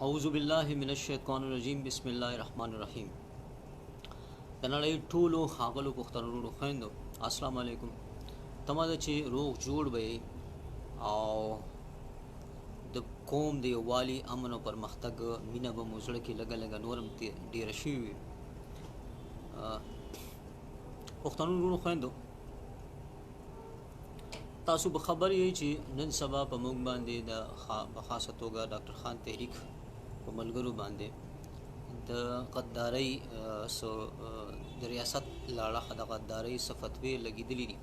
اعوذ بالله من الشیطان الرجیم بسم الله الرحمن الرحیم. د نړۍ ټولو ښاغلو پښتنو وروڼو خویندو، السلام علیکم. تمه ده چې روغ جوړ به یئ او د قوم د یووالي، امن او پرمختګ مینه به مو زړه کې لږه لږه نور هم ډېره شوې وي. پښتنو وروڼو خویندو، تاسو به خبر یئ چې نن سبا په موږ باندې د په خاصه توګه ډاکټر خان تحریک په ملګرو باندې د غدارۍ د ریاست له اړخه د غدارۍ څه فتوې لګېدلې دي،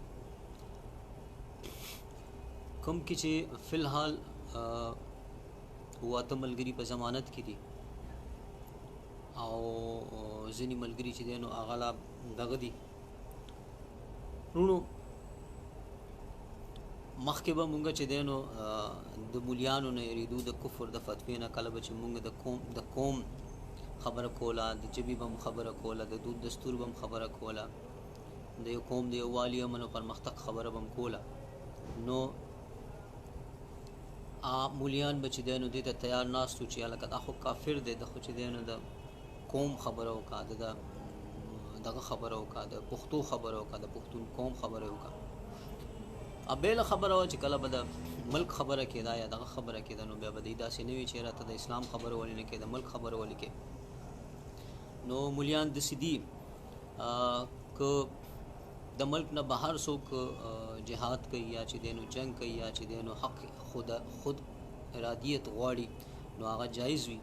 کوم کې چې فی الحال 8 ملګري په ضمانت کې دي او ځینې ملګري چې دی نو هغه لا دغه دي. وروڼو، مخکې به مونږ چې دی نو د مولیانو نه یریدو، د کفر د فتوې نه. کله به چې مونږ د قوم خبره کوله، د ژبې به هم خبره کوله، د دود دستور به هم خبره کوله، د یو قوم د یووالي، امن او پرمختګ خبره به هم کوله، نو مولیان به چې دی نو دې ته تیار ناست وو چې هلکه دا خو کافر دی، دا خو چې دی نو د قوم خبره وکړه، د دغه خبره وکړه، د پښتو خبره وکړه، د پښتون قوم خبره وکړه. بېله خبره وه چې کله به د ملک خبره کېده یا دغه خبره کېده، نو بیا به دی داسې نه وي چې راته د اسلام خبره ولې نه کوې، د ملک خبره ولې کوې. نو مولیان داسې دي که د ملک نه بهر څوک جهاد کوي یا چې دی نو جنګ کوي یا چې دی نو حق خود ارادیت غواړي، نو هغه جایز وي،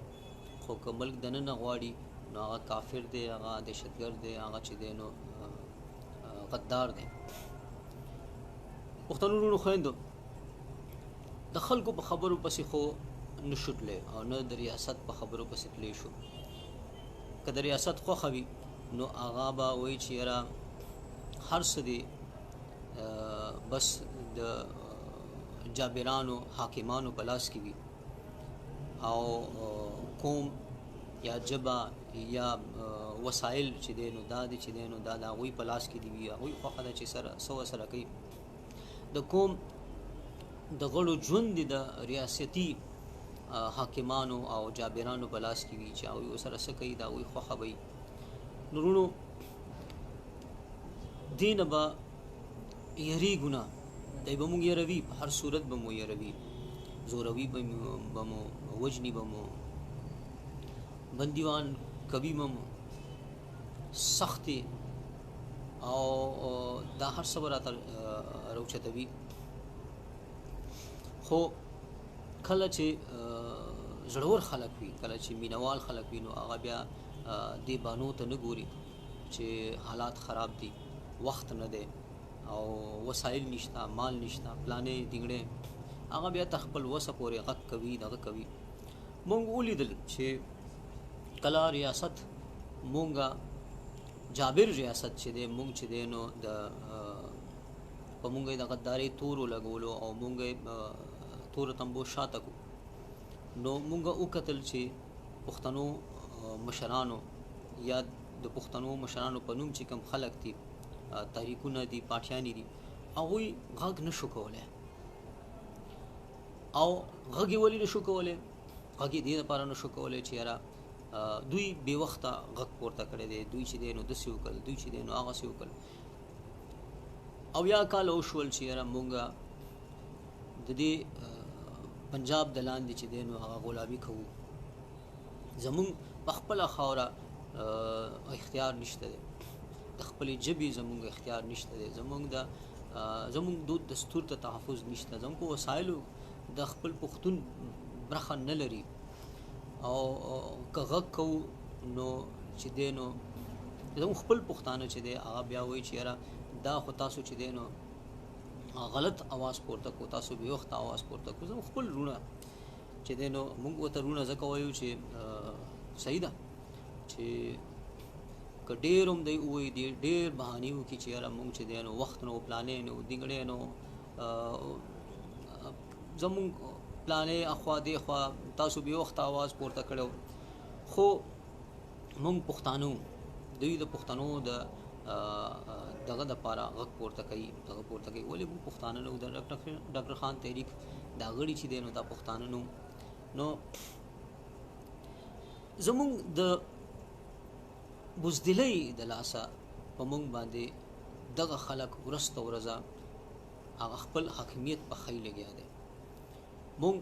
خو که ملک دننه غواړي نو هغه کافر دی، هغه دهشتګرد دی، هغه چې دی نو غدار دی. پښتنو وروڼو خویندو، د خلکو په خبرو پسې خو نه شو تللی او نه د ریاست په خبرو پسې تللی شو. که د ریاست خوښه وي نو هغه به وایي چې یاره هر څه دی بس د جابرانو حاکمانو په لاس کې وي او قوم یا ژبه یا وسایل چې دی نو دا دی چې دی نو دا د هغوی په لاس کې دی وي، هغوی خوښه ده چې سره څه ورسره کوي. د قوم د غړو ژوند دی د ریاستي حاکمانو او جابرانو په لاس کې وي چې هغوی ورسره څه کوي، د هغوی خوښه به وي. نو وروڼو، دې نه به یریږو نه، دی به موږ یروي، په هر صورت به مو یروي، زوروي به مو، وژني به مو، بندیوان کوي به مو، سختې او دا هر څه به راته راوچتوي. خو کله چې زړور خلک وي، کله چې مینوال خلک وي، نو هغه بیا دې بانو ته نه ګوري چې حالات خراب دي، وخت نه دی او وسایل نشته، مال نشته، پلانې دینګړې، هغه بیا تر خپل وسه پورې غږ کوي، دغه کوي. مونږ ولیدل چې کله ریاست مونږ جابر ریاست چې دی مونږ چې دی نو د په مونږ یې د غدارۍ تور ولګولو او مونږ یې تور تمبو شاته کو، نو مونږ وکتل چې پښتنو مشرانو یا د پښتنو مشرانو په نوم چې کوم خلک دي، تحریکونه دي، پارټیانې دي، هغوی غږ نشو کولی. او غږ یې ولې نشو کولی؟ غږ یې دې لپاره نشو کولی چې یاره دوی بې وخته غږ پورته کړی دی، دوی چې دی نو داسې وکړل، دوی چې دی نو هغسې وکړل. او یا کاله وشول چې یاره مونږ د دې پنجاب د لاندې چې دی نو هغه غلامي کوو، زمونږ په خپله خاوره اختیار نشته دی، د خپلې ژبې زمونږ اختیار نشته دی، زمونږ دود دستور ته تحفظ نشته، زمونږ په وسایلو د خپل پښتون برخه نه لري. او که غږ کوو نو چې دی نو زمونږ خپل پښتانه چې دی هغه بیا وایي چې یاره دا خو تاسو چې دی نو غلط اواز پورته کو، تاسو بې وخته اواز پورته کو. زمونږ خپل وروڼه چې دی نو موږ ورته وروڼه ځکه وایو چې صحیح ده چې که ډېر هم دی ووایي، دی ډېر بهانې وکړي چې یاره موږ چې دی نو وخت نو، پلانې نو، دینګړې نو، زمونږ پلانې اخوا دې خوا تاسو بې وخته اواز پورته کړی. خو موږ پښتانه دوی د پښتنو د دغه دپاره غږ پورته کوي، دغه پورته کوي. ولې موږ پښتانه نه وو؟ د ډاکټر خان تحریک دا غړي چې دی نو دا پښتانه نه وو. نو زمونږ د بزدلۍ د لاسه په مونږ باندې دغه خلک ورځ ته ورځه هغه خپل حاکمیت په ښۍ لګیا دی. مونږ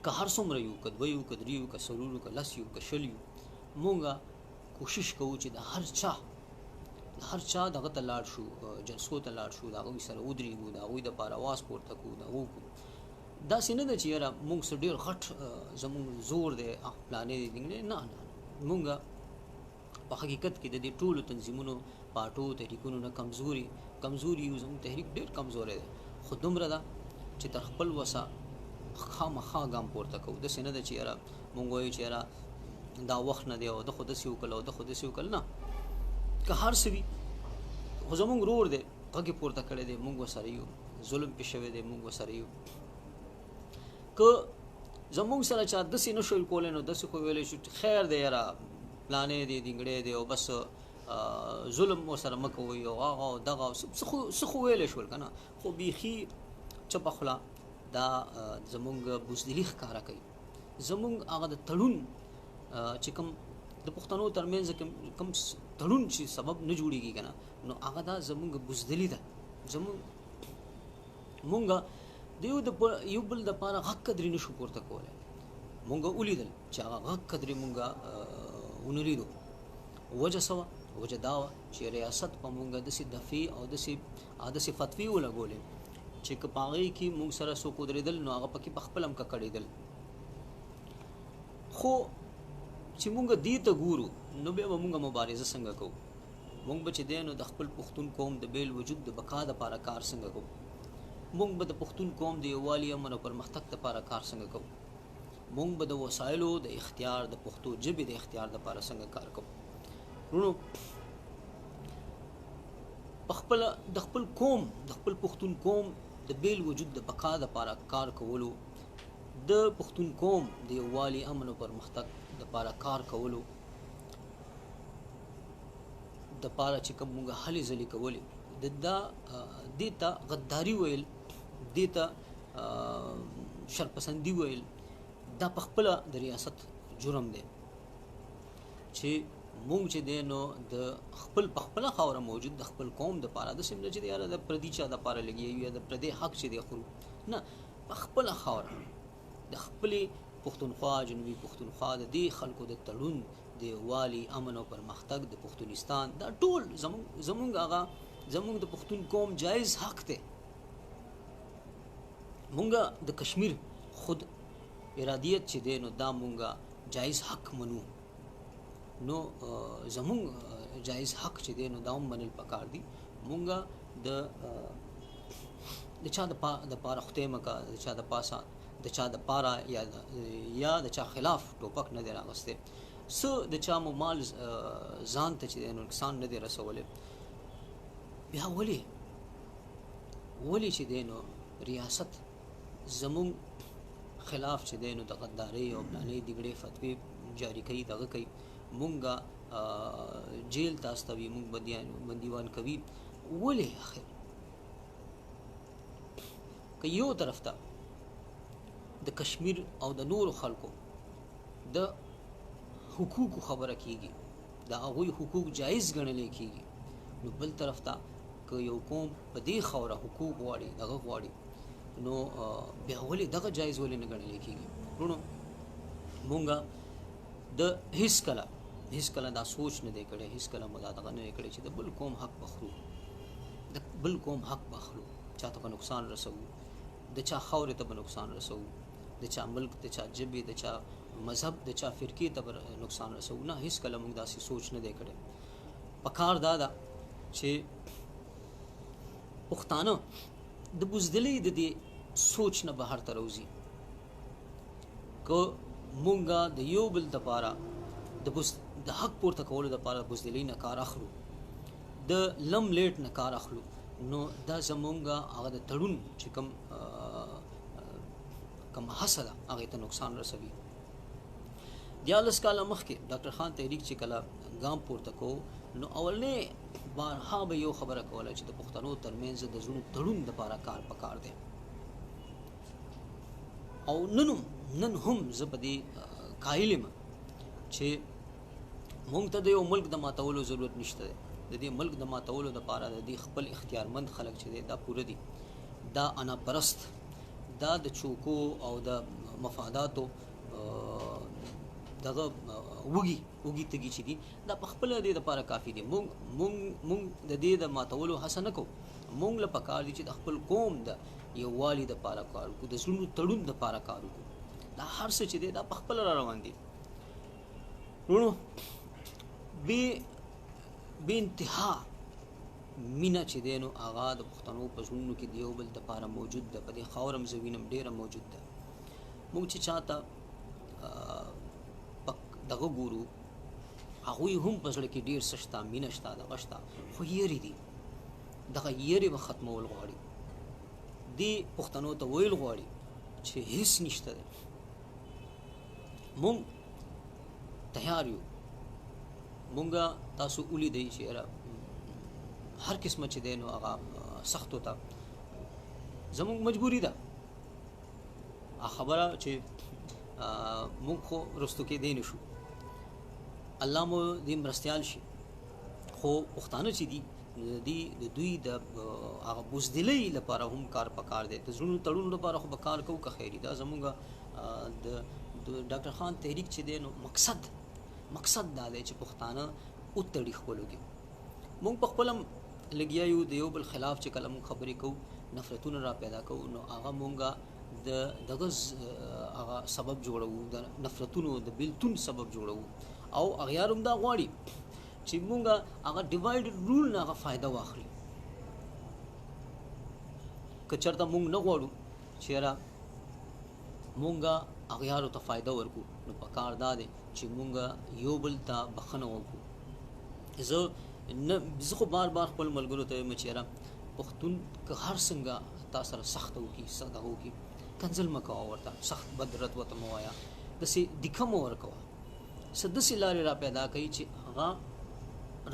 که هر څومره یو، که دوه یو، که درې یو، که څلور یو، که لس یو، که 20 یو، مونږ کوشش کوو چې د هر چا دغه ته لاړ شو، جلسو ته لاړ شو، د هغوی سره ودرېږو، د هغوی دپاره اواز پورته کړو، د هغو کړو. داسې نه ده چې یاره مونږ څه ډېر غټ زمونږ زور دی، پلانې دی، دینګ دی. نه نه، مونږ په حقیقت کې د دې ټولو تنظیمونو، پارټو، تحریکونو نه کمزوري یو. زمونږ تحریک ډېر کمزوری دی، خو دومره ده چې تر خپل وسه خامخا ګام پورته کوو. داسې نه ده چې یاره مونږ وایو چې یاره دا وخت نه دی او ده خو داسې وکړل او ده خو داسې وکړل. نه، که هر څه وي خو زمونږ ورور دی، غږ یې پورته کړی دی، مونږ ورسره یو، ظلم پې شوی دی، مونږ ورسره یو. که زمونږ سره چا داسې نه شول کولی نو داسې خو ویلی شو چې خیر دی یاره پلانې دی، دینګړی دی او بس ظلم ورسره مه کوئ او هغه او دغه څه خو ویلی شول که نه، خو بیخي چپه خوله دا زمونږ بزدلي ښکاره کوي. زمونږ هغه د تړون چې کوم د پښتنو ترمنځ کوم تړون چې سبب نه جوړیږي که نه، نو هغه دا زمونږ بزدلي ده. مونږ د یو بل دپاره غږ قدرې نه شو پورته کولی. مونږ ولیدل چې هغه غږ قدرې مونږ ونه لیدو. وجه څه وه؟ وجه دا وه چې ریاست په مونږ داسې دفع او داسې فتوې ولګولې چې که په هغې کې مونږ سره څوک ودرېدل نو هغه پکې په خپله هم ککړېدل. خو چې مونږ دې ته ګورو نو بیا به مونږ مبارزه څنګه کوو؟ مونږ به چې دی نو د خپل پښتون قوم د بیل وجود د بقا دپاره کار څنګه کوو؟ مونږ به د پښتون قوم د یووالي، امن او پرمختګ دپاره کار څنګه کوو؟ مونږ به د وسایلو د اختیار، د پښتو ژبې د اختیار دپاره څنګه کار کوو؟ وروڼو، په خپله د خپل قوم، د خپل پښتون قوم د بیل وجود د بقا دپاره کار کولو، د پښتون قوم د یووالي، امن او پرمختګ دپاره کار کولو دپاره چې کوم مونږ هلې ځلې کولې، دا دې ته غداري ویل، دې ته شرپسندي ویل، دا په خپله د ریاست جرم دی چې مونږ چې دی نو د خپل په خپله خاوره موجود د خپل قوم دپاره، داسې هم نه چې یاره د پردي چا دپاره لګیا یو یا د پردي حق چې دی خورو، نه، په خپله خاوره د خپلې پښتونخوا، جنوبي پښتونخوا د دې خلکو د تړون، د یووالي، امن او پرمختګ، د پښتونستان، دا ټول زمونږ هغه زمونږ د پښتون قوم جایز حق دی. مونږ د کشمیر خود ارادیت چې دی نو دا مونږ جایز حق منو، نو زمونږ جایز حق چې دی نو دا هم منل پکار دي. مونږ د چا د پاره خدای مکه، د چا د پاسه، د چا د پاره یا د چا خلاف ټوپک نه دی راغستی، څه د چا مو مال ځان ته چې دی نو نقصان نه دی رسولی. بیا ولې چې دی نو ریاست زمونږ خلاف چې دی نو د غدارۍ او پلانې دګړې فتوې جاري کوي، دغه کوي، مونږ جیل ته استوي، مونږ بندیوان کوي، ولې؟ اخر که یو طرف ته د کشمیر او د نورو خلکو د حقوقو خبره کیږي، د هغوی حقوق جایز ګڼلی کیږي، نو بل طرف ته که یو قوم په دې خاوره حقوق غواړي، دغه غواړي، نو بیا ولې دغه جایز ولې نه ګڼلی کیږي؟ وروڼو، مونږ د هیڅکله دا سوچ نه دی کړی، هیڅکله مو دا دغه نه دی کړی چې د بل قوم حق به خورو، د بل قوم حق به اخلو، چا ته به نقصان رسوو، د چا خاورې ته به نقصان رسوو، د چا ملک، د چا ژبې، د چا مذهب، د چا فرقې ته به نقصان رسوو. نه، هیڅکله موږ داسې سوچ نه دی کړی. په کار دا ده چې پښتانه د بزدلۍ د دې سوچ نه بهر ته راوځي. که مونږ د یو بل دپاره د حق پورته کولو دپاره بزدلۍ نه کار اخلو، د لم لیټ نه کار اخلو، نو دا زمونږ هغه د تړون چې کوم هڅه ده هغې ته نقصان رسوي. 13 کاله مخکې ډاکټر خان تحریک چې کله ګام پورته کو، نو اولنې بارها به یو خبره کوله چې د پښتنو ترمنځ د زړونو تړون دپاره کار پکار دی. او نن هم زه په دې قایل یم چې مونږ ته د یو ملک د ماتولو ضرورت نشته دی. د دې ملک د ماتولو دپاره د دې خپل اختیارمند خلک چې دی دا پوره دي، دا انا پرست، دا د چوکو او د مفاداتو دغه وږي وږي تږي چې دي دا په خپله دې دپاره کافي دي. مونږ د دې د ماتولو هڅه نه کوو. مونږ له پکار دي چې د خپل قوم د یووالي دپاره کار وکړو، د زړونو تړون دپاره کار وکړو. دا هر څه چې دی دا په خپله را روان دي. وروڼو، بې انتها مینه چې دی نو هغه د پښتنو په زړونو کې د یو بل دپاره موجود ده. په دې خاوره هم زه وینم ډېره موجود ده. موږ چې چاته دغه ګورو هغوی هم په زړه کې ډېر څه شته، مینه شته، دغه شته، خو یرې دي. دغه یرې به ختمول غواړي. دې پښتنو ته ویل غواړي چې هیڅ نشته دی، مونږ تیار یو. مونږ تاسو ولیدئ چې یاره هر قسمه چې دی نو هغه سختو ته زمونږ مجبوري ده. خبره چې مونږ خو رستو کېدی نه شو، الله مو دې مرستیال شي. خو پښتانه چې دي د دوی د هغه بزدلۍ لپاره هم کار پکار دی، د زړونو تړون لپاره خو به کار کوو که خیري. دا زمونږ د ډاکټر خان تحریک چې دی نو مقصد دا دی چې پښتانه وتړي خپلو کې. مونږ په خپله لګیا یو د یو بل خلاف چې کله مونږ خبرې کوو، نفرتونه را پیدا کوو، نو هغه مونږ د دغه هغه سبب جوړوو، د نفرتونو د بیلتون سبب جوړوو. او اغیار هم دا غواړي چې مونږ هغه ډیوایډډ رول نه هغه فایده واخلي. که چېرته مونږ نه غواړو چې یاره مونږ اغیارو ته فایده ورکړو، نو پکار دا دی چې مونږ یو بل ته بخښنه وکړو. زه خو بار بار خپل ملګرو ته وایم چې یاره پښتون که هر څنګه تا سره سخته وکړي، دغه وکړي، کنځل مه کوه ورته، سخت بد رد ورته مه وایه، داسې دیکه مه ورکوه، څه داسې لارې را پیدا کوي چې هغه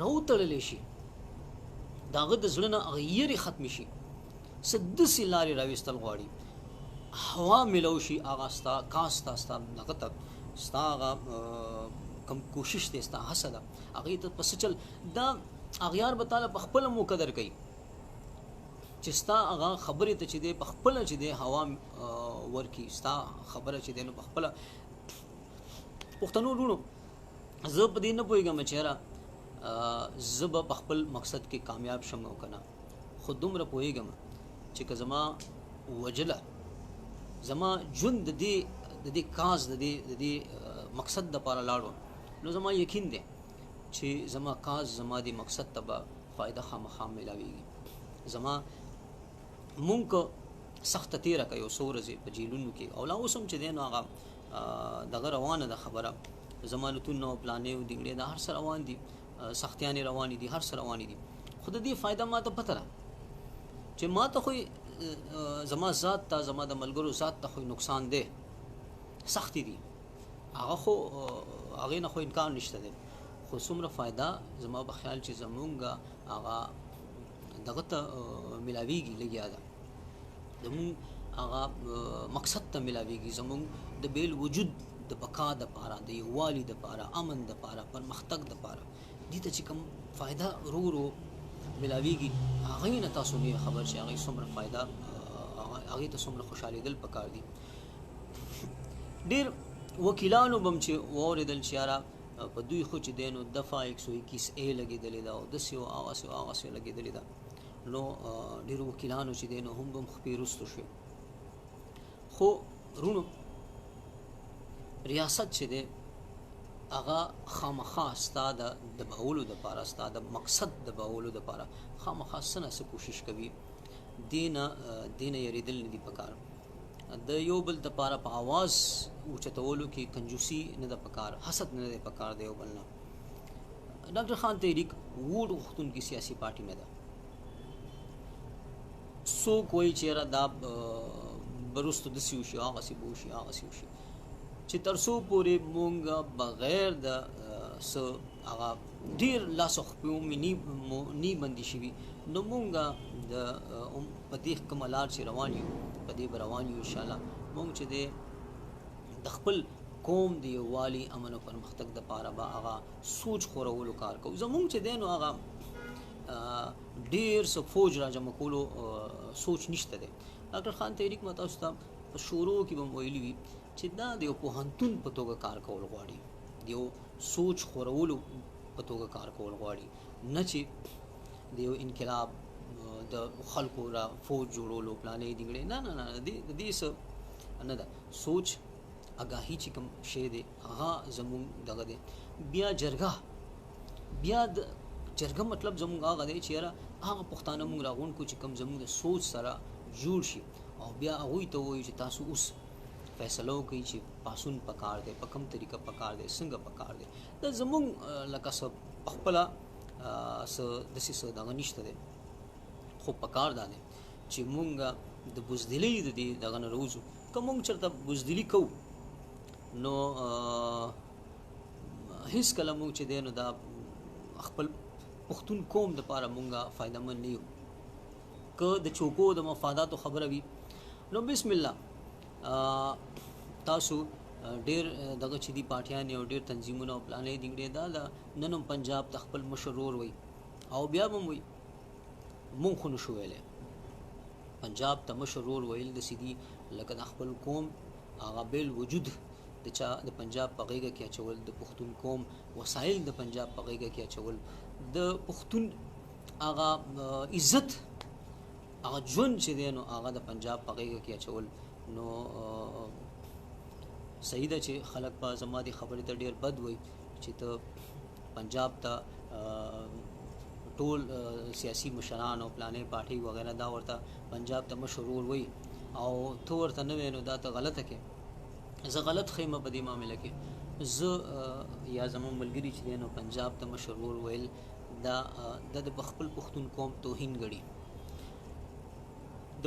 راوتړلی شي، د هغه د زړه نه هغه یرې ختمې شي. څه داسې لارې راویستل غواړي، هوا ملو شي هغه ستا کاس ته، ستا دغه ته، ستا هغه کوم کوشش دی، ستا هڅه ده، هغې ته په څه چل دا اغیار به تاله په خپله مو قدر کوي چې ستا هغه خبرې ته چې دی په خپله چې دی هوا ورکړي، ستا خبره چې دی نو په خپله. پښتنو وروڼو، زه په دې نه پوهېږم چې یاره زه به په خپل مقصد کې کامیاب شم او که نه، خو دومره پوهېږم چې که زما وجله، زما ژوند د دې کاز د دې مقصد دپاره لاړو، نو زما یقین دی چې زما کاز، زما دې مقصد ته به فایده خامخا میلاویږي. زما مونږ که سخته تېره که یو څو ورځې په جیلونو کې، او لا اوس هم چې دی نو هغه دغه روانه ده خبره، ضمانتونه او پلانې او دینګړې دا هر څه روان دي، سختیانې روانې دي، هر څه روانې دي. خو د دې فایده ما ته پته ده چې ما ته خو زما ذات ته، زما د ملګرو ذات ته خو نقصان دی، سختې دي، هغه خو هغې نه خو انکار نشته دی، خو څومره فایده زما په خیال چې زمونږ هغه دغه ته ملاویږي لګیا ده، زمونږ هغه مقصد ته ملاویږي، زمونږ د بیل وجود د بقا دپاره، د یووالي دپاره، امن دپاره، پرمختګ دپاره، دې ته چې کوم فایده ورو ورو ملاویږي هغې نه تاسو نه خبر چې هغې څومره فایده، هغې ته څومره خوشحالېدل پکار دي. ډېر وکیلانو به هم چې واورېدل چې یاره په دوی خو چې دی نو دفعه 121 ای لګېدلې ده او داسې او هغسې او هغسې لګېدلې ده، نو ډېرو وکیلانو چې دی نو هم به هم خپې وروستو شوې. خو وروڼو، ریاست چې دی هغه خامخا ستا د دباولو دپاره، ستا د مقصد دباولو دپاره خامخا څه نه څه کوشش کوي. دې نه یریدل نه دي پکار. د یو بل دپاره په आवाज اوچتولو کې کنجوسي نه ده پکار، حسد نه دی پکار د یو بل نه. ډاکټر خان تحریک ووټ غوښتونکي سیاسي پارټي نه ده. څوک وایي چې یاره دا به وروسته داسې وشي، هغسې به وشي، هغسې وشي، چې تر څو پورې مونږ بغیر د څه هغه ډېر لاس او خپې مې نی بندي شوي، نو مونږ د په دې کومه لار چې روان یو په دې به روان یو انشاءالله. مونږ چې دی د خپل قوم د یووالي، امن او پرمختګ دپاره به هغه سوچ خورولو کار کوو. زمونږ چې دی نو هغه ډیر څه فوج را جمع کولو سوچ نشته دی. ډاکټر خان تحریک ما تاسو ته په شروع کې به ویلي وي چې دا د یو پوهنتون په توګه کار کول غواړي، د یو سوچ خورولو په توګه کار کول غواړي، نه چې د یو انقلاب د خلکو را فوج جوړولو پلانې دینګړې. نه نه نه، د دې څه نه ده. سوچ اګاهي چې کوم شی دی هغه زمونږ دغه دی. بیا جرګه، بیا د جرګه مطلب زمونږ هغه دی چې یاره هغه پښتانه مونږ راغونډ کړو چې کوم زمونږ د سوچ سره جوړ شي، او بیا هغوی ته ووایو چې تاسو اوس فیصله وکړئ چې پاسون پکار دی، په کوم طریقه پکار دی، څنګه پکار دی. دا زمونږ لکه څه په خپله څه داسې څه دغه نشته دی، خو پکار دا دی چې مونږ د بزدلۍ د دې دغه نه راوځو. که مونږ چېرته بزدلي کوو نو هیڅ کله مونږ چې دی نو دا خپل پښتون قوم دپاره مونږ فایده مند نه یو. که د چوکو د مفاداتو خبره وي نو بسم الله تاسو ډیر دغه چې دي پارټیانې او ډیر تنظیمونه او پلانې دینګړې، دا د نن هم پنجاب ته خپل مشر ورور وایي او بیا به هم وایي، مونږ خو نشو ویلی. پنجاب ته مشر ورور ویل داسې دي لکه د خپل قوم هغه بېل وجود د چا د پنجاب په غېږه کې اچول، د پښتون قوم وسایل د پنجاب په غېږه کې اچول، د پښتون هغه عزت هغه ژوند چې دی نو هغه د پنجاب په غېږه کې اچول. نو صحیح ده چې خلک به زما دې خبرې ته ډېر بد وایي چې ته پنجاب ته ټول سیاسي مشران او پلانې پارټۍ وغیره دا ورته پنجاب ته مشر ورور وایي او ته ورته نه وایې نو دا ته غلطه کې. زه غلط ښیم په دې معامله کې. زه یا زموږ ملګري چې دی نو پنجاب ته مشر ورور ویل دا د خپل پښتون قوم توهین ګڼي. د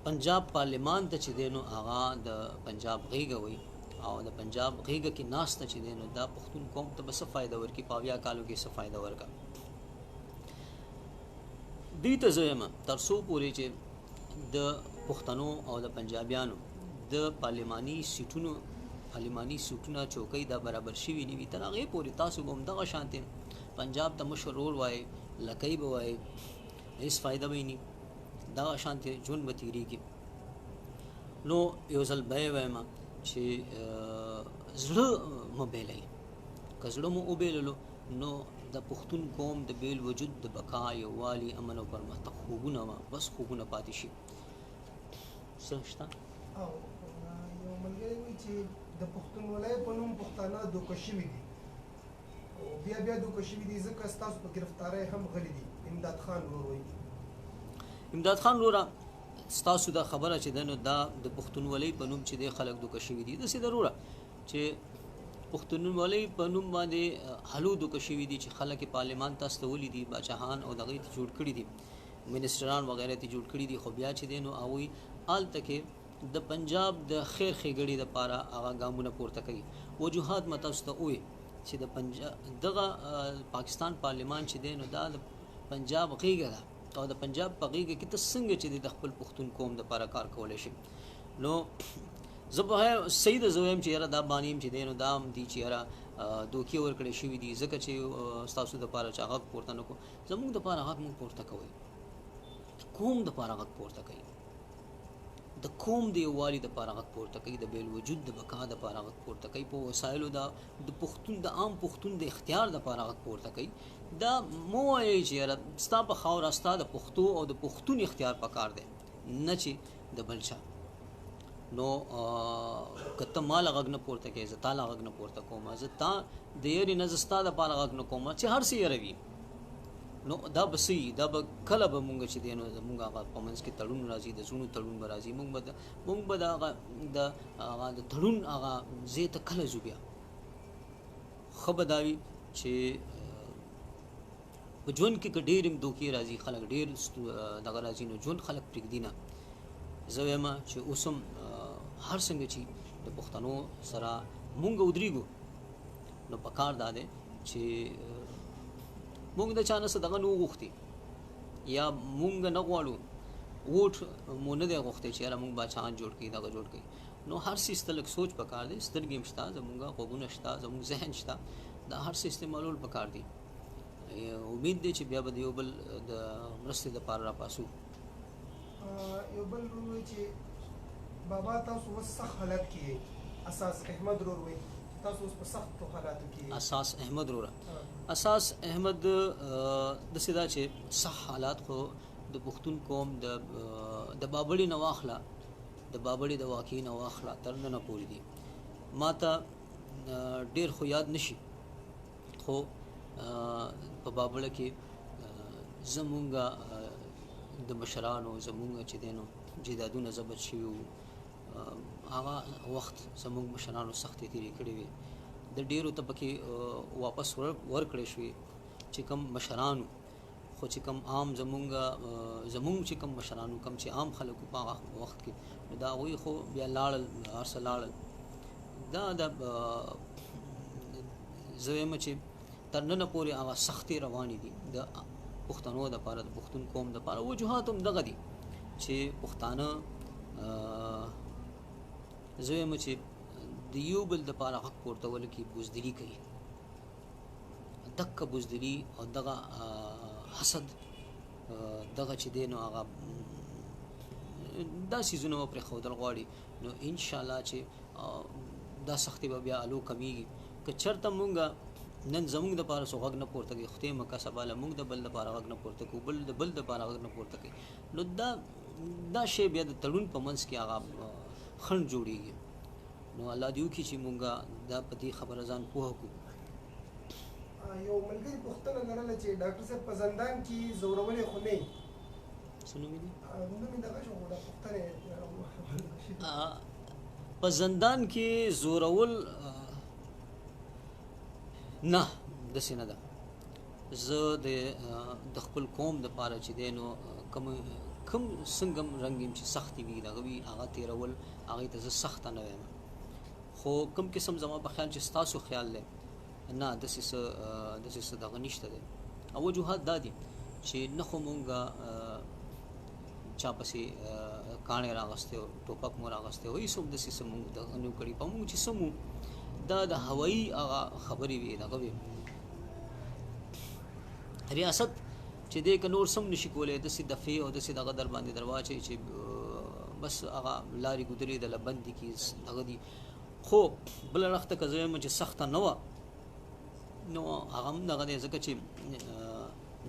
پنجاب پارلیمان ته چې دی نو هغه د پنجاب غېږه وایي او د پنجاب غېږه کې ناسته چې دی نو دا پښتون قوم ته به څه فایده ورکړي؟ په 70 کالو کې څه فایده ورکړه؟ دوی ته زه وایم تر څو پورې چې د پښتنو او د پنجابیانو د پارلیماني سیټونه چوکۍ دا برابر شوي نه وي، تر هغې پورې تاسو به هم دغه شانتې پنجاب ته مشر ورور وایي، لکۍ به وایي، هېڅ فایده به یې نه، دغه شانتې ژوند به تېرېږي. نو یو ځل به یې وایم چې زړه مه بېلئ، که زړه مو وبېللو نو د پښتون قوم د بېل وجود د بقا، یووالي، امن او پرمختګ خوبونه بس خوبونه پاتې شي. څه شته؟ او یو ملګری وایي چې د پښتونولۍ په نوم پښتانه دوکه شوي دي او بیا بیا دوکه شوي دي، ځکه ستاسو په ګرفتارۍ هم غلي دي. امداد خان ورور وایي. امداد خان وروره ستاسو دا خبره چې ده نو دا د پښتونولۍ په نوم چې دی خلک دوکه شوي دي، داسې ده وروره چې پښتونولۍ په نوم باندې هلو دوکه شوي دي چې خلک یې پارلیمان ته استولي دي، باچاهان او دغه یې جوړ کړي دي، منسټران وغیره یې جوړ کړي دي، خو بیا چې دی نو هغوی هلته کې د پنجاب د خیر ښېګړې دپاره هغه ګامونه پورته کوي. وجوهات ما تاسو ته ووایي چې د پنجاب دغه پاکستان پارلیمان چې دی نو دا د پنجاب غېږه ده او د پنجاب په غېږه کې ته څنګه چې دی د خپل پښتون قوم دپاره کار کولی شي. نو زه په صحیح ده زه وایم چې یاره دا بانې هم چې دی نو دا هم دي چې یاره دوکې ورکړی شوي دي، ځکه چې ستاسو دپاره چا غږ پورته نه کړو. زموږ دپاره غږ موږ پورته کوئ، د قوم دپاره غږ پورته کوي، د قوم د یووالي دپاره غږ پورته کوي، د بېل وجود د بقا دپاره غږ پورته کوي، په وسایلو د پښتون د عام پښتون د اختیار دپاره غږ پورته کوي. دا مه وایئ چې یاره ستا په خاوره ستا د پښتو او د پښتون اختیار پکار دی، نه چې د بل چا. نو که ته ما له غږ نه پورته کوې، زه تا له غږ نه پورته کوم، زه تا د یرې نه زه ستا دپاره غږ نه کوم چې هر څه یره وي. نو دا به څه وي؟ دا به کله به مونږ چې دی نو زمونږ هغه په منځ کې تړون راځي، د زړونو تړون به راځي، مونږ به د هغه د تړون هغه ځای ته کله ځو؟ بیا ښه به دا وي چې په ژوند کې که ډېر هم دوکې راځي، خلک ډېر دغه راځي، نو ژوند خلک پرېږدي نه. زه وایم چې اوس هم هر څنګه چې د پښتنو سره مونږ ودرېږو نو پکار دا دی چې مونږ د چا نه څه دغه نه وغوښتي یا مونږ نه غواړو، ووټ مو نه دی غوښتی چې یاره مونږ باچاهان جوړ کړي دغه جوړ کړي. نو هر څیز ته لږ سوچ پکار دی. سترګې هم شته زمونږ، غوږونه شته زمونږ، ذهن شته، دا هر څه استعمالول پکار دي. امید دی چې بیا به د یو بل د مرستې دپاره راپاسو. یو بل ورور وایي چې بابا تاسو اوس سخت حالت کې یئ. اساس احمد ورور وایي چې تاسو اوس په سختو حالاتو کې یئ. اساس احمد وروره، اساس احمد، داسې ده چې سخت حالات خو د پښتون قوم د بابړې نه واخله، د بابړې د واقعې نه واخله تر ننه پورې دي. ما ته ډېر خو یاد نشي، خو په بابړه کې زمونږ د مشرانو زمونږ چې دی نو جایدادونه ضبط شوي وو. هغه وخت زمونږ مشرانو سختې تېرې کړې وې، د ډېرو ته پکې واپس ورکړې شوې چې کوم مشرانو، خو چې کوم عام زمونږ چې کوم مشرانو، کوم چې عام خلکو په هغه وخت کې، نو د هغوی خو بیا لاړل، هر څه لاړل. دا د زه وایم چې تر ننه پورې هغه سختې روانې دي د پښتنو دپاره، د پښتون قوم دپاره. وجوهات هم دغه دي چې پښتانه زه وایم چې د یو بل دپاره غږ پورتولو کې بزدلي کوي. دکه بزدلي او دغه حسد دغه چې دی نو هغه دا څیزونه به پرېښودل غواړي. نو انشاءالله چې دا سختې به بیا الو کمیږي. که چېرته مونږ نن زمونږ دپاره څوک غږ نه پورته کوي، خدای مه که سبا له مونږ د بل دپاره غږ نه پورته کوو، بل د بل دپاره غږ نه پورته کوي، نو دا شی بیا د تړون په منځ کې هغه خنډ جوړیږي. نو الله دې وکړي چې مونږ دا په دې خبره ځان پوه کړو. یو ملګري پوښتنه لرله چې ډاکټر صاحب په زندان کې ځورولې خو نه؟ څه نوم یې دی؟ نوم یې دغه شو، خو دا پوښتنه په زندان کې زورول نه، داسې نه ده. زه د خپل قوم دپاره چې دی نو کوم کوم څنګه رنګ یم چې سختې وي دغه وي هغه تېرول، هغې ته زه سخته نه وایم. خو کوم قسم زما په خیال چې ستاسو خیال دی، نه، داسې څه دغه نشته دی. او وجوهات دا دي چې نه خو مونږ چا پسې کاڼی راغستی او ټوپک مو راغستی او هېڅ هم داسې څه مونږ دغه نه کړي. په مونږ چې څه مو دا د هوایي هغه خبرې وي دغه وي. ریاست چې دی که نور سم نشي کولی، داسې دفع او داسې دغه در باندې درواچوي چې بس هغه لارې ګودرې د له بندې کي دغه دي. خو بل اړخ ته که زه وایم چې سخته نه وه، نو هغه هم دغه دی، ځکه چې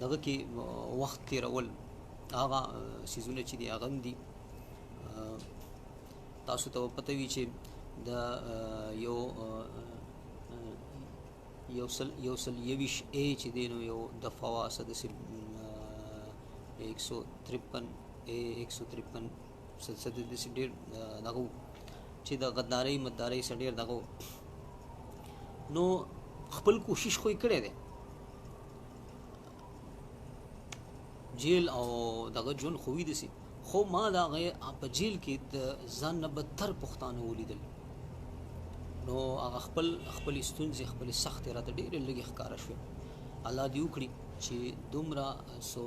دغه کې وخت تېرول هغه څیزونه چې دي هغه هم دي. تاسو ته به پته وي چې د یو 121 ای چې دی نو یو دفعه وه، څه داسې 153 ای، 153 څه داسې ډېر دغه وو چې د غدارۍ مدارۍ څه ډېر دغه وو. نو خپل کوشش خو یې کړی دی، جیل او دغه ژوند خو وي داسې، خو ما د هغې په جیل کې د ځان نه بدتر پښتانه ولیدل. نو هغه خپلې ستونزې خپلې سختې راته ډېرې لږې ښکاره شوې. الله دې وکړي چې دومره څو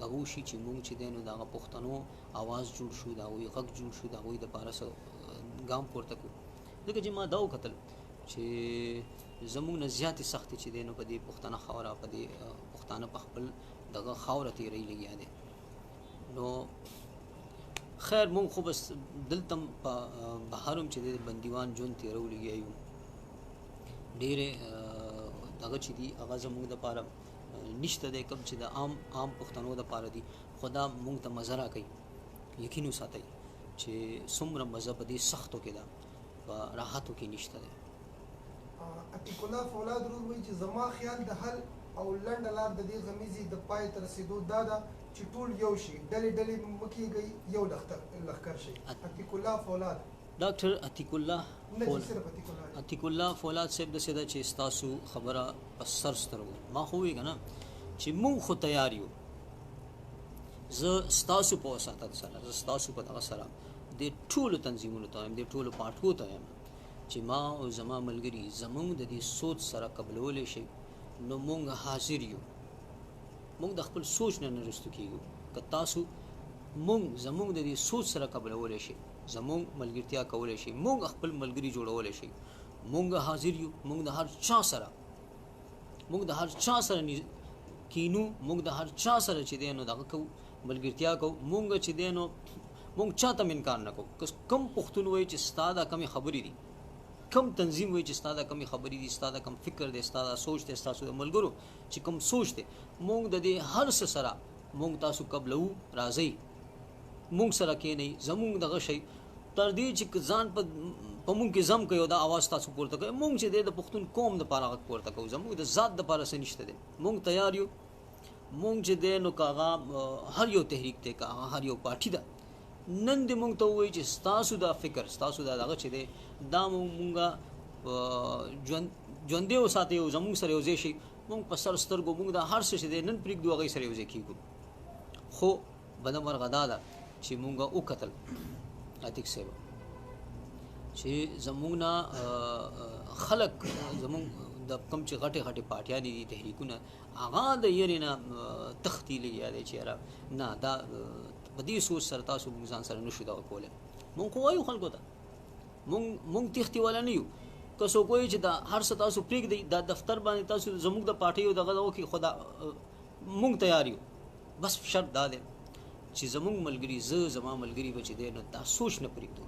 دغه وشي چې مونږ چې دی نو د هغه پښتنو اواز جوړ شو، د هغوی غږ جوړ شو، د هغوی دپاره څه ګام پورته کړو. ځکه چې ما دا وکتل چې زمونږ نه زیاتې سختې چې دی نو په دې پښتنه خاوره، په دې پښتانه په خپل دغه خاوره تېروي لګیا دی. نو خیر، مونږ خو بس دلته په بهر هم چې دی بندیوان ژوند تېرو لګیا یو. ډېرې دغه چې دي هغه زمونږ دپاره نشته دی، کوم چې د عام پښتنو دپاره دي. خو دا مونږ ته مزه راکوي. یقین وساتئ چې څومره مزه په دې سختو کې ده، په راحتو کې نشته دی. عتیق الله فولاد ورور وایي چې زما خیال د حل او لنډه لار د دې غمیزې د پای ته رسېدو دا ده چې ټول یو شي، ډلې ډلې مه کېږئ، یو لښکر شئ. عتیق الله فولاد. ډاکټر عتیق الله نه جی، صرف عتیق الله. عتیق الله فولاد صاحب، داسې ده چې ستاسو خبره په سر سترګو. ما خو ووایي که نه چې مونږ خو تیار یو. زه ستاسو په وساطت سره، زه ستاسو په دغه سره د ټولو تنظیمونو ته وایم، د ټولو پارټو ته وایم چې ما او زما ملګري زمونږ د دې سوچ سره قبلولی شي، نو مونږ حاضر یو. مونږ د خپل سوچ نه نه رستو کیږو. که تاسو مونږ زمونږ د دې سوچ سره قبلولی شي زمونږ ملګرتیا کولی شئ، مونږ خپل ملګري جوړولی شئ، مونږ حاضر یو، مونږ د هر چا سره، مونږ د هر چا سره کینو، مونږ د هر چا سره چې دی نو دغه کوو، ملګرتیا کوو. مونږ چې دی نو مونږ چا ته انکار نه کوو. که کوم پښتون وایي چې ستا دا کمې خبرې دي، کوم تنظیم وایي چې ستا دا کمې خبرې دي، ستا دا کوم فکر دی، ستا دا سوچ دی، ستاسو د ملګرو چې کوم سوچ دی، مونږ د دې هر څه سره مونږ تاسو قبلوو، راځئ مونږ سره کینئ، زمونږ دغه شی تر دې چې ځان په مونږ کې زم کوي او دا اواز تاسو پورته کوي. مونږ چې دی د پښتون قوم دپاره غږ پورته کوو، زمونږ د ذات دپاره څه نشته دی، مونږ تیار یو. مونږ چې دی نو که هغه هر یو تحریک دی، که هغه هر یو پارټي ده، نن دې مونږ ته ووایي چې ستاسو دا فکر، ستاسو دا دغه چې دی، دا مونږ ژوندی وساتئ او زمونږ سره یو ځای شئ. مونږ په سر سترګو، مونږ دا هر څه چې دی نن پرېږدو، هغې سره یو ځای کېږو. خو بده مرغه دا ده چې مونږ وکتل عتیق صاحب چې زمونږ نه خلک، زمونږ د کوم چې غټې غټې پارټیانې دي، تحریکونه، هغه د یرې نه تښتي لګیا دی چې یاره نه، دا په دې سوچ سره تاسو مونږ ځان سره نشو دغه کولی. مونږ خو وایو خلکو ته، مونږ تښتي والا نه یو. که څوک وایي چې دا هر څه تاسو پرېږدئ، دا دفتر باندې تاسو زمونږ د پارټیو دغه دغه وکړئ، خو دا مونږ تیار یو. بس شرط دا دی چې زمونږ ملګري، زه زما ملګري به چې دی نو دا سوچ نه پرېږدو،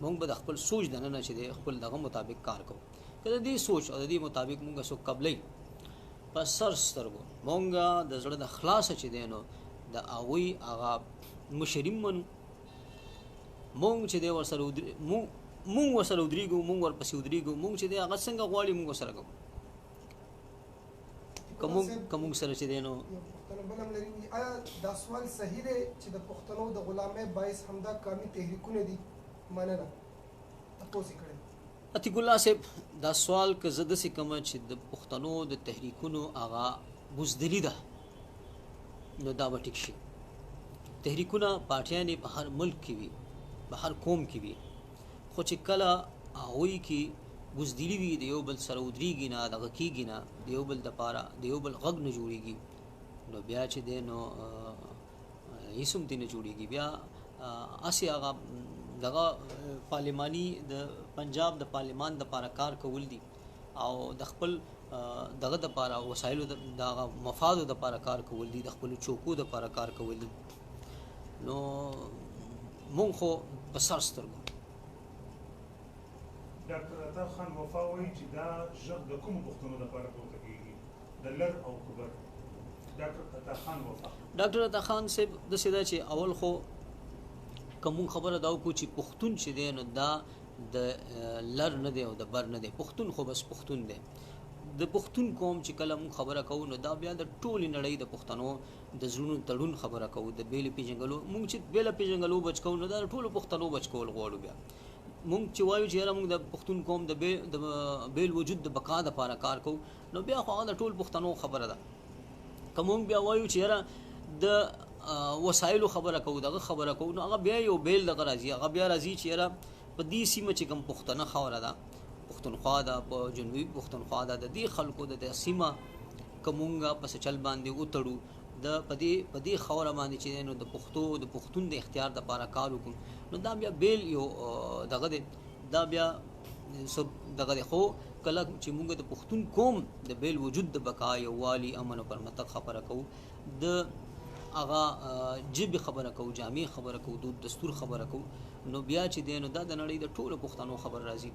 مونږ به د خپل سوچ دننه چې دی خپل دغه مطابق کار کوو. که د دې سوچ او د دې مطابق مونږ څوک قبلوي په سر سترګو، مونږ د زړه د خلاصه چې دی نو د هغوی هغه مشري منو، مونږ چې دی ورسره مونږ ورسره ودرېږو، مونږ ورپسې ودرېږو، مونږ چې دی هغه څنګه غواړي مونږ ورسره کوو. که مونږ سره چې دی نو پوښتنه بل هم لري. آیا دا سوال صحیح دی چې د پښتنو د غلامۍ باعث همدا قامي تحریکونه دي؟ مننه، تپوس یې کړی. عتیق الله صاحب، دا سوال که زه داسې کوم چې د پښتنو د تحریکونو هغه بزدلي ده، نو دا به ټیک شي. تحریکونه پارټیانې په هر ملک کې وي، په هر قوم کې وي، خو چې کله هغوی کې بزدلي وي، د یو بل سره ودرېږي نه، دغه کېږي نه، د یو بل دپاره د یو بل غږ نه جوړېږي، نو بیا چې دی نو هېڅ هم ترې نه جوړېږي. بیا هسې هغه دغه پارلماني د پنجاب د پارلمان دپاره کار کول دي او د خپل دغه دپاره وسایلو د هغه مفادو دپاره کار کول دي، د خپلو چوکو دپاره کار کول دي. نو مونږ خو په سر سترګو. ډاکټر عطا خان وفا وایي چې دا ژغ د کومو پښتنو دپاره پورته کېږي، د لر او کبر؟ ډاکټر عطا خان وفا. ډاکټر عطا خان صاحب داسې ده چې اول خو که مونږ خبره دا وکړو چې پښتون چې دی نو دا د لر نه دی او د بر نه دی، پښتون خو بس پښتون دی. د پښتون قوم چې کله مونږ خبره کوو نو دا بیا د ټولې نړۍ د پښتنو د زړونو تړون خبره کوو، د بېلې پېژنګلو. مونږ چې بېله پېژنګلو بچ کوو نو دا د ټولو پښتنو بچ کول غواړو. بیا مونږ چې وایو چې یاره مونږ د پښتون قوم د بېل وجود د بقا دپاره کار کوو، نو بیا خو هغه د ټول پښتنو خبره ده. که مونږ بیا وایو چې یاره د وسایلو خبره کوو، دغه خبره کوو، نو هغه بیا یو بېل دغه راځي. هغه بیا راځي چې یاره په دې سیمه چې کوم پښتنه خاوره ده، پښتونخوا ده، په جنوبي پښتونخوا ده، د دې خلکو د دې سیمه که مونږ په څه چل باندې وتړو، د په دې خاوره باندې چې دی نو د پښتو د پښتون د اختیار دپاره کار وکړو، نو دا بیا بېل یو دغه دی، دا بیا څه دغه دی. خو کله چې مونږ د پښتون قوم د بېل وجود د بقا، یووالي، امن او پرمختګ خبره کوو، د هغه ژبې خبره کوو، جامې خبره کوو، دود دستور خبره کوو، نو بیا چې دی نو دا د نړۍ د ټولو پښتنو خبره راځي.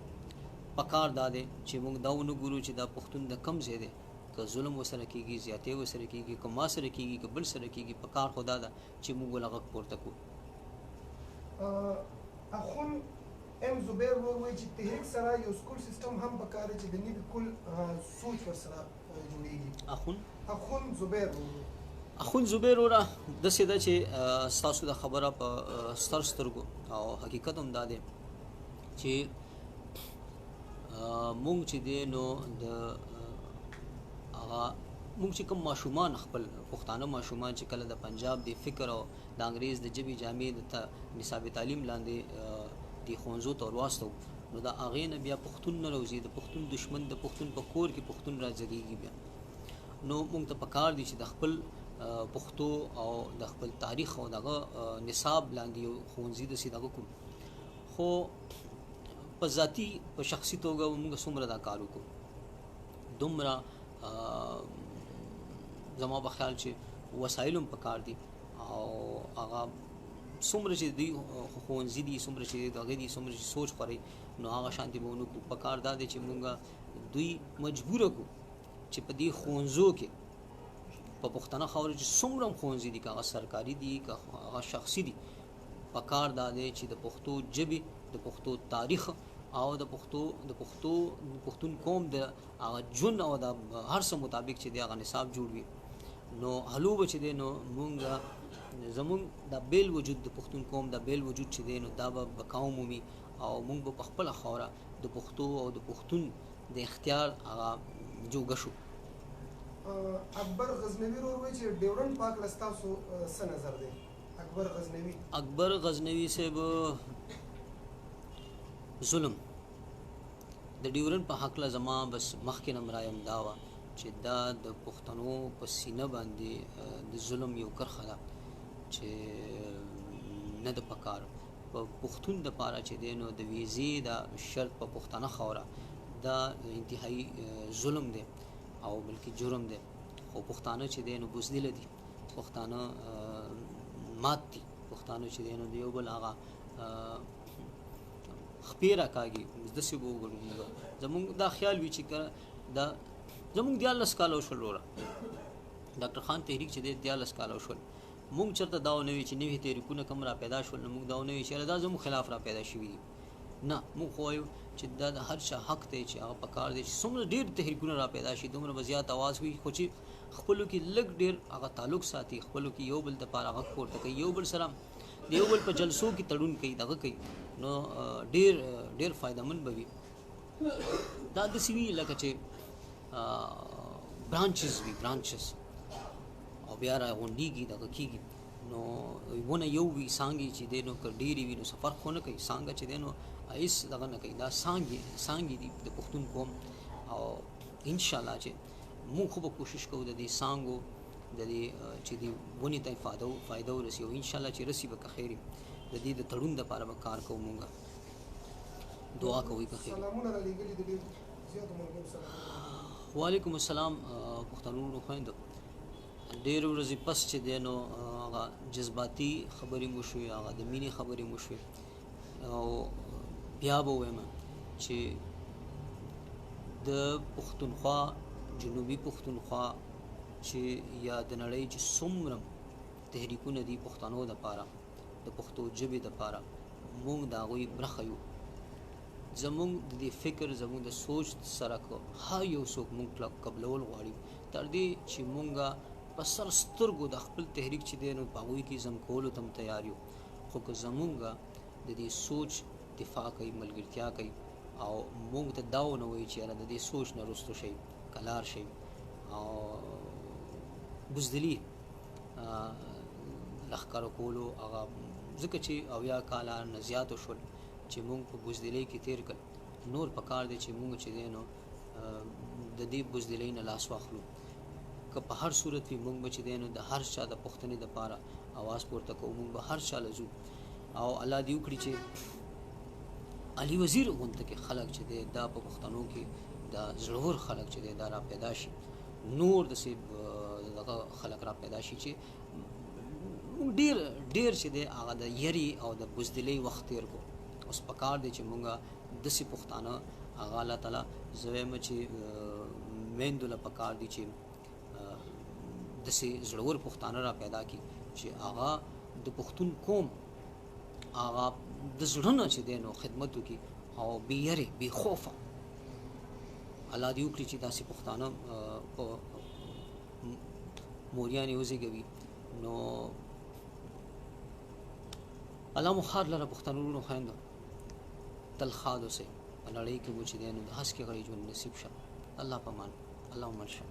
پکار دا دی چې مونږ دا ونه ګورو چې دا پښتون د کم ځای دی، که ظلم ورسره کېږي، زیاتی ورسره کېږي، که ما سره کېږي، که بل سره کېږي، پکار خو دا ده چې مونږ له غږ پورته کړو. اخون ام زبیر ورور وایي چې تحریک سره یو سکول سیستم هم پکار دی چې د نوي کل سوچ ورسره جوړېږي. اخون زبیر ورور. اخون زبیر وروره داسې ده چې ستاسو د خبره په ستر سترګو او حقیقت هم دا دی چې مونږ چې دی نو د هغه مونږ چې کوم ماشومان، خپل پښتانه ماشومان چې کله د پنجاب د فکر او د انګریز د ژبې جامې د نصاب تعلیم لاندې د ښوونځو ته ورواستو، نو د هغې نه بیا پښتون نه راوځي، د پښتون دښمن د پښتون په کور کې پښتون راځلېږي. بیا نو مونږ ته پکار دي چې د خپل پښتو او د خپل تاریخ او دغه نصاب لاندې یو ښوونځي داسې دغه کړو. خو په ذاتي په شخصي توګه موږ څومره دا کار وکړو دومره زما په خیال چې وسایل هم پکار دي او هغه څومره چې دوی ښوونځي دي، څومره چې دغه دي، څومره چې سوچ خوري، نو هغه شانتي به ونه کړو. پکار دا دی چې موږ دوی مجبوره کړو چې په دې ښوونځو کې په پښتنه خاوره چې څومره هم ښوونځي دي، که هغه سرکاري دي که هغه شخصي دي، پکار دا دی چې د پښتو ژبې، د پښتو تاریخ او د پښتو د پښتو پښتون قوم د هغه ژوند او د هر څه مطابق چې د هغه نصاب جوړ وي، نو هلو به چې دی نو مونږ زمونږ د بیل وجود، د پښتون قوم د بیل وجود چې دی نو دا به بقا ومومي او مونږ به په خپله خاوره د پښتو او د پښتون د اختیار هغه جوګه شو. اکبر غزنوي ورور وایي چې ډیورنډ پاک له ستاسو څه نظر دی؟ اکبر غزنوي، اکبر غزنوي صاحب، ظلم د ډیورنډ په هکله زما بس مخکې نه رایه هم دا وه چې دا د پښتنو په سینه باندې د ظلم یو کرښه ده چې نه د پکار په پښتون د پاره چې دی نو د ویزې د شرط په پښتنه خاوره دا انتهایی ظلم دی او بلکې جرم دی. خو پښتانه چې دی نو بزدله دي، پښتانه مات دي، پښتانه چې دی نو د یو بل هغه خپې راکاږي. داسې به وګورو موږ، زمونږ دا خیال وي چې دا زمونږ 13 کاله وشول وروره، ډاکټر خان تحریک چې دی 13 کاله وشول، مونږ چېرته دا ونه وي چې نوي تحریکونه کوم را پیدا شول، نو مونږ دا ونه وي چې دا زموږ خلاف را پیدا شوي دي. نه، مونږ خو وایو چې دا د هر چا حق دی چې هغه پکار دی چې څومره ډېر تحریکونه را پیدا شي دومره به زیات اواز وي، خو چې خپلو کې لږ ډېر هغه تعلق ساتي، خپلو کې یو بل دپاره غږ پورته کوي، یو بل سره د یو بل په جلسو کې تړون کوي، دغه کوي، نو ډېر ډېر فایدهمند به وي. دا داسې وي لکه چې برانچز وي، برانچز او بیا را غونډېږي، دغه کېږي. نو ونه یو وي، څانګې چې دی نو که ډېرې وي نو څه فرق خو نه کوي، څانګه چې دی نو هېڅ دغه نه کوي. دا څانګې څانګې دي د پښتون قوم، او انشاءالله چې موږ خو به کوشش کوو د دې څانګو د دې چې دې ونې ته فایده ورسي، او انشاءالله چې رسي به که خیر وي. د دې د تړون دپاره به کار کوو، موږ دعا کوئ که خیر. سلامونه را لېږلي د ډېر زیاتو ملګرو سلامونه. وعلیکم السلام. پښتنو وروڼو خویندو، ډېر ورځې پس چې دی نو هغه جذباتي خبرې مو شوې، هغه د مینې خبرې مو شوې، او بیا به ووایم چې د پښتونخوا، جنوبي پښتونخوا چې یا د نړۍ چې څومره تحریکونه دي پښتنو دپاره، د پښتو ژبې دپاره، موږ د هغوی برخه یو. زموږ د دې فکر، زموږ د سوچ سره که هر یو څوک موږ قبلول غواړي، تر دې چې موږ په سر سترګو د خپل تحریک چې دی نو په هغوی کې ضم کولو ته هم تیار یو، خو که زموږ د دې سوچ دفاع کوي، ملګرتیا کوي، او موږ ته دا ونه وایي چې یاره د دې سوچ نه وروسته شئ، کلار شئ، او بزدلي لښکر کولو هغه، ځکه چې 70 کاله نه زیات شول چې موږ په بزدلۍ کې تیر کړ، نور په کار دی چې موږ چې دی نو د دې بزدلۍ نه لاس واخلو. که په هر صورت وي، موږ به چې دی نو د هر چا د پوښتنې دپاره اواز پورته کوو، موږ به هر چا له ځو، او الله دې وکړي چې علي وزیر غونته کې خلک چې دی دا په پښتنو کې دا زړور خلک چې دی دا را پیدا شي، نور داسې دغه خلک را پیدا شي چې موږ ډېر ډېر چې دی هغه د یرې او د بزدلۍ وخت تېر کړو. اوس په کار دی چې موږ داسې پښتانه هغه الله تعالی زه وایم چې میندو له په کار دي چې داسې زړور پښتانه را پیدا کړي چې هغه د پښتون قوم هغه د زړه نه چې دی نو خدمت وکړي او بې یرې بې خوفه. الله دې وکړي چې داسې پښتانه په موریانې وزېږوي. نو الله مو ښاد لره پښتنو وروڼو خویندو، تل ښاد اوسئ. په نړۍ کې مو چې دی نو د هسکې غړي ژوند نصیب شه. الله په مان، الله مو مل شه.